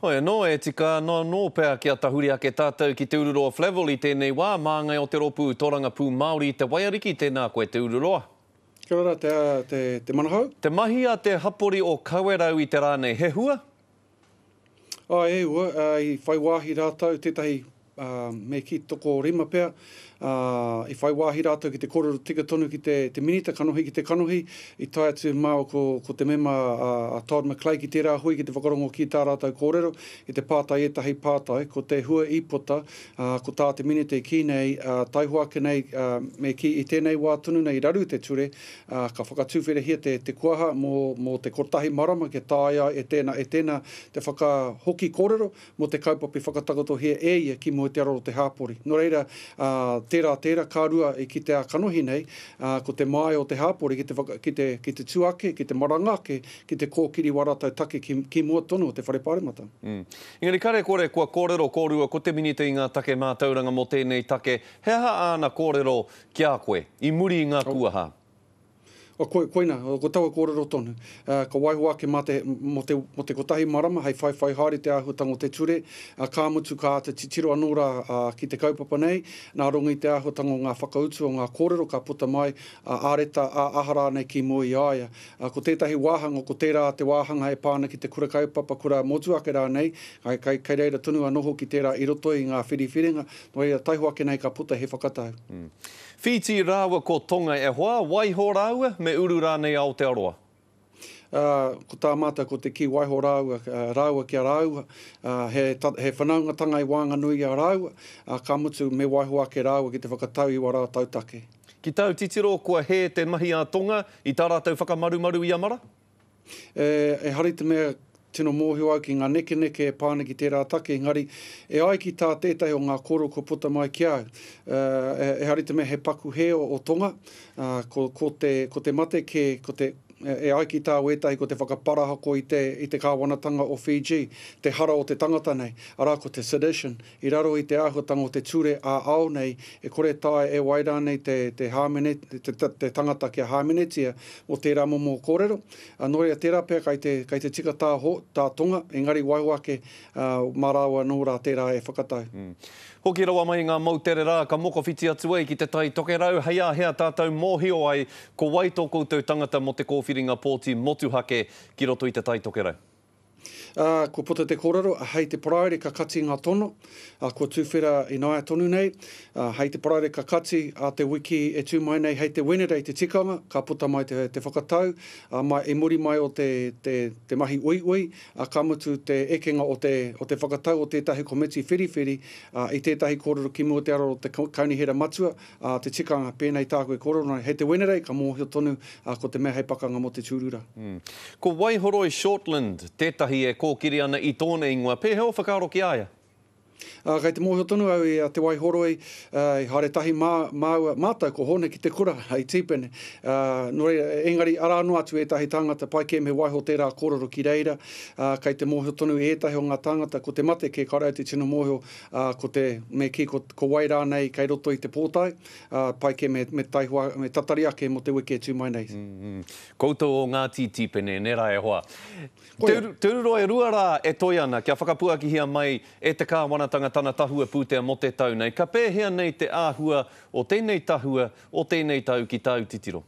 Hoi anō, e tika ana anō pea kia tahuri ake tātou ki Te Ururoa Flavell i tēnei wā, māngai o te rōpū Torangapū Māori i Te Waiariki, tēnā koe Te Ururoa. Kia ora te, te, te Manahau. Te mahi a te hapori o Kawerau i te rā nei, he hua? Āe, he hua. I whai wāhi rātou tētahi me kī tokorima pea, ā, i whai wāhi rātou ki te kōrero tika tonu ki te, te Minita, kanohi ki te kanohi, i tae atu māua ko, ko te mema a, a Todd McClay ki tērā hui ki te whakarongo ki tā rātou kōrero, ki te pātai ētahi pātai, ko te hua i puta, ā, ko tā te Minita i kī nei, ā, taihoa ake nei, ā, me kī i tēnei wā tonu nei i raru te ture, ā, ka whakatuwherahia te, te kuaha mō, mō te kotahi marama kia taea ai e tēnā, e tēnā te whakahoki kōrero, mō te kaupapa i whakatakotohia e ia ki mua i te araro o te hāpori. Nō reira, ā, tērā, tērā, ka rua i kitea kanohi nei, ā, ko te māia o te hāpori ki te whaka, ki te, ki te tū ake, ki te maranga ake, ki te kōkiri wā rātou take ki, ki mua tonu o te Whare Pāremata. Mm. Engari kare kore kua kōrero kōrua ko te Minita i ngā take mātauranga mō tēnei take, he aha āna kōrero ki a koe, i muri i ngā kuaha? O, koi, koina, ko taua kōrero tonu. Ka waiho ake mā te, mō te, mō te kotahi marama hei whaiwhai haere te āhuatanga o te ture, ā, ka mutu ka āta titiro anō rā, ā, ki te kaupapa nei, nā runga i te āhuatanga o ngā whakautu o ngā kōrero ka puta mai, ā, ā-reta, ā-aha rānei ki mua i a ia. Ā, ko tētahi wāhanga, ko tērā te wāhanga e pā ana ki te kura kaupapa, kura motuhake rānei, kai, kai, kai reira tonu anō hoki tērā i roto i ngā whiriwhiringa, nō reira, taihoa ake nei ka puta he whakatau. Whītī rāua ko Tonga e hoa, waiho rāua, me uru rānei Aotearoa? Ā, ko tā mātou ko te kī waiho rāua, rāua ki a rāua, ā, he, he whanaungatanga i waenganui i a rāua, ā, ka mutu me waiho ake rāua ki te whakatau i wā rātou take. Ki tāu titiro, kua hē te mahi a Tonga i tā rātou whakamarumaru i a Mara? E, ehara i te mea tino mōhio au ki ngā nekeneke e pā ana ki tērā take, engari e ai ki tā tētahi o ngā kōrero kua puta mai ki a au, e, ehara i te mea he paku hē o, o Tonga, ā, ko, ko te, ko te mate kē, ko te, e ai ki tā wētahi ko te whakaparahako i te, i te kāwanatanga o Fiji, te hara o te tangata nei, arā ko te sedition, I raro i te āhuatanga o te ture ā-ao nei, e kore taea e wai rānei te, te hāmene, te, te, te tangata kia hāmenetia mō tērā momo kōrero. Ā, nō reira, tērā pea kai te, kai te tika tā ho, tā Tonga, engari waiho ake, ā, mā rāua anō rā tērā e whakatau. Hoki rawa mai i ngā moutere rā ka mokowhiti atu ai ki Te Tai Tokerau, hei āhea tātou mōhio ai ko wai tō koutou tangata mō te kōwhiringa pōti motuhake ki roto i Te Tai Tokerau? Ā, kua puta te kōrero, hei te Paraire ka kati ngā tono, ā, kua tuwhera ināia tonu nei, ā, hei te Paraire ka kati, ā te wiki e tū mai nei, hei te Wenerei te tikanga, ka puta mai te, te whakatau, ā, mai, i muri mai o te, te, te mahi uiui, ā, ka mutu te ekenga o te, o te whakatau o tētahi komiti whiriwhiri, ā, i tētahi kōrero ki mua te aro o te Kaunihera Matua, Ā, te tikanga, pēnei tāku e kōrero nei, hei te Wenerei ka mōhio tonu, ā, ko te mea hei pakanga mō te tūrura. Ko Waihoroi Shortland tētahi e kōkiri ana i tōna ingoa. Pēhea ō whakaaro ki a ia? Ā, kei te mōhio tonu au i a Te Waihoroi, ā, i haere tahi mā, māua, mātou ko Hōne ki te kura, i Tīpene. Ā, nō reira, engari arā noa atu ētahi tāngata pai kē me waiho tērā kōrero ki reira. Ā, kei te mōhio tonu ētahi o ngā tāngata, ko te mate kē kāore au te tino mōhio, ā, ko te, me kī, ko, ko wai rānei kei roto i te pōtae, ā, pai kē me, me taihoa, me tatari ake mō te wiki e tū mai nei. Koutou o Ngāti Tīpene, nē rā e hoa. Te, te ururoa e rua rā e toe ana kia whakapuakihia mai e te kāwanatanga tana tahua pūtea mō te tau nei. Ka pēhea nei te āhua o tēnei tahua, o tēnei tau ki tāu titiro?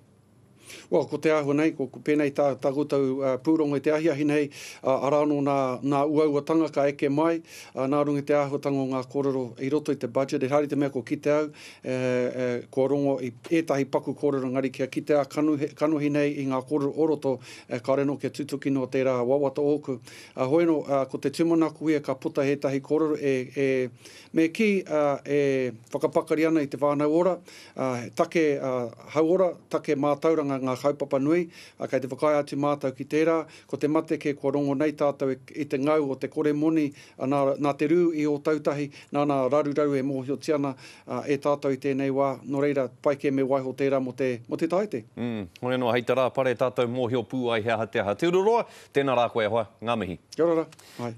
Well, ko te āhua nei, ko, ko pēnei tā, tā koutou uh, pūrongo i te ahiahi nei, uh, arā anō nā, nā uauatanga ka eke mai, uh, nā runga i te āhuatanga o ngā kōrero i roto i te budget, ehara i te mea kua kite au, e, e, kua rongo i ētahi paku kōrero engari kia kitea kanohi, kanohi nei i ngā kōrero o roto, e, kāore anō kia tutuki noa tērā wawata ōku. Uh, hoi anō, uh, ko te tūmanako ia ka puta ētahi kōrero e, e, me kī, uh, e whakapakari ana i te whānau ora, ā, he take hauora, take mātauranga ngā kaupapa nui, ā, kei te whakaae atu mātou ki tērā. Ko te mate kē kua rongo nei tātou i te ngau o te kore moni, ā, nā, nā te rū i Ōtautahi, nā nā raruraru e mōhiotia ana e tātou i tēnei wā, nō reira, pai kē me waiho tērā mō te, mō te Tāite. Mm, hoi anō, hei te rā pare tātou mōhio pū ai he aha te aha. Te Ururoa, tēnā rā koe e hoa, ngā mihi. Kia ora rā. Āe.